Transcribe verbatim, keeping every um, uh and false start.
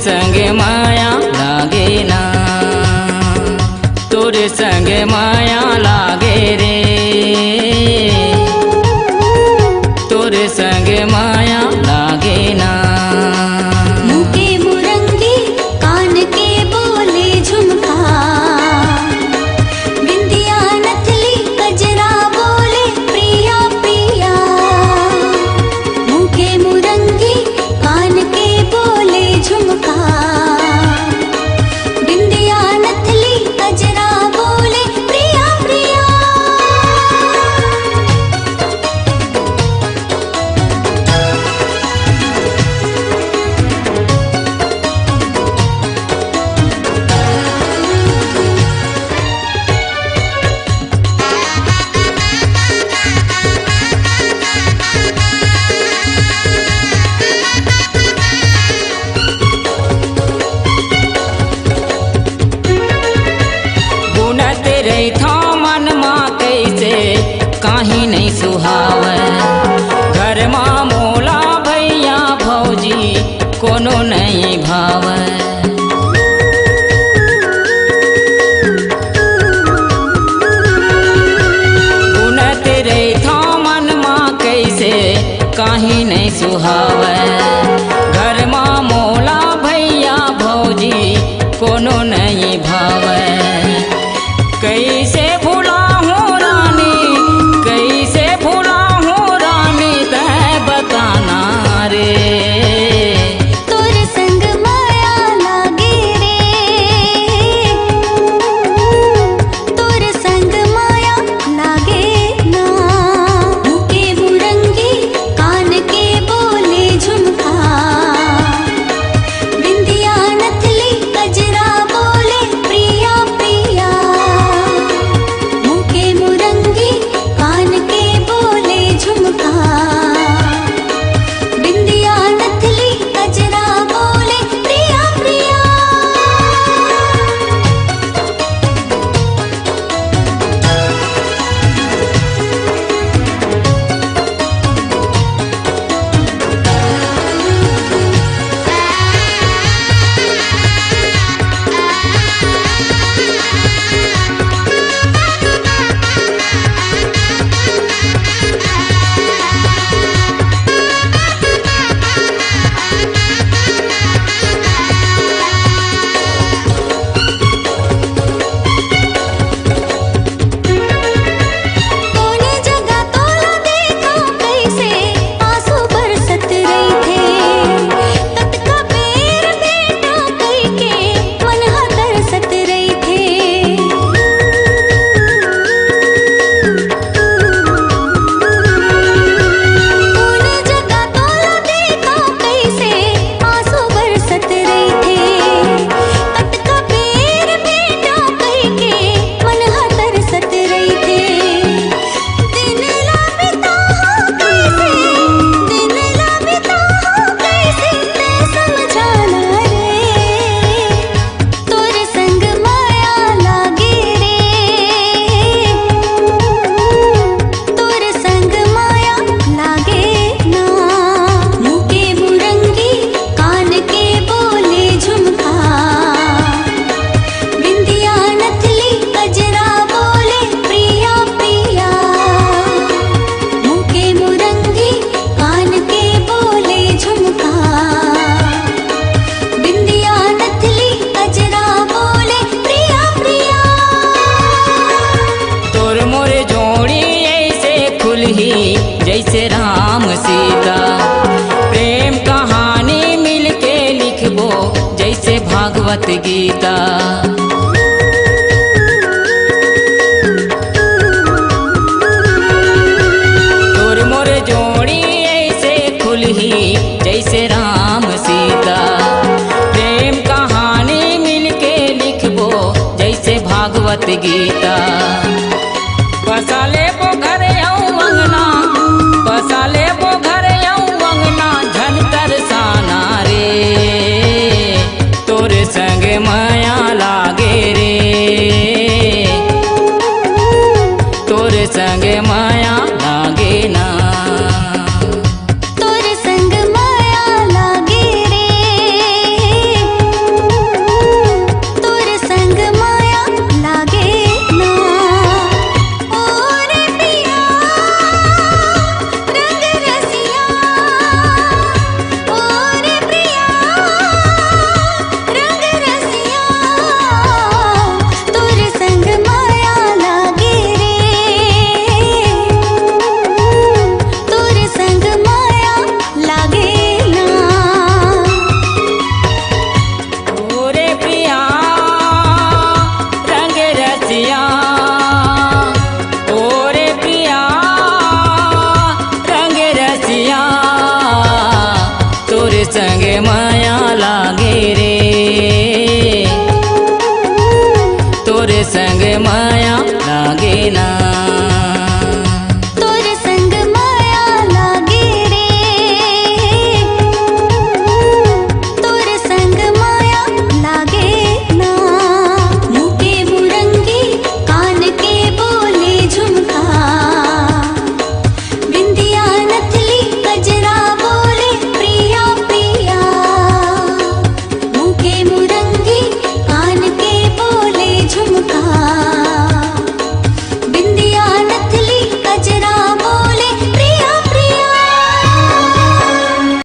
संग माया लागे ना, तोर संग माया लागे रे, तोर संग माया लागे ना। मुँह के मुरंगी, कान के बोले झुमका, बिंदिया नथली कजरा बोले प्रिया प्रिया। मुँह के मुरंगी, कान के बोले झुमका, बिंदिया नथली कजरा बोले प्रिया प्रिया। बुनत रहिथौं मन मा कइसे, काहीं नइ सुहावय। घर मा मोला भइया भौजी कोनो नइ भावय। बुनत रहिथौं मन मा कइसे, काहीं नइ सुहावय। घर मा मोला भइया भौजी कोनो नइ भावय। कइसे भुलाहूँ रानी, कइसे भुलाहूँ रानी, तैं बता ना रे। तोर संग माया लागे रे, तोर संग माया लागे ना। मुँह के मुरंगी, कान के बोले झुमका, बिंदिया नथली कजरा बोले प्रिया प्रिया। मुँह के मुरंगी, कान के बोले झुमका, बिंदिया नथली कजरा बोले प्रिया प्रिया। कोने जगह तोला देखा कइसे आंसू बरसत रहिथे। कतका बेर बेटा कहिके मन ह तरसत रहिथे। कोने जगह तोला देखा कइसे आंसू बरसत रहिथे। कतका बेर बेटा कहिके मन ह तरसत रहिथे। दिन ला बिताहूँ कइसे, दिन ला बिताहूँ कइसे, तैं समझा ना रे। तोर संग माया लागे रे, तोर संग माया लागे ना। मुँह के मुरंगी, कान के बोले झुमका, बिंदिया नथली कजरा बोले प्रिया प्रिया। मुँह के मुरंगी, कान के बोले झुमका, बिंदिया नथली कजरा बोले प्रिया प्रिया। तोर मोर जोड़ी अइसे खुलही जइसे राम सीता, प्रेम कहानी मिलके लिखबो जइसे भागवत गीता। तोर मोर जोड़ी अइसे खुलही जइसे राम सीता, प्रेम कहानी मिलके लिखबो जइसे भागवत गीता। बसा लेबो घर अउ अंगना, बसा लेबो घर अउ अंगना, झन तरसा ना रे। तोर संग माया लागे माया लागे रे, तोरे संग माया लागे ना।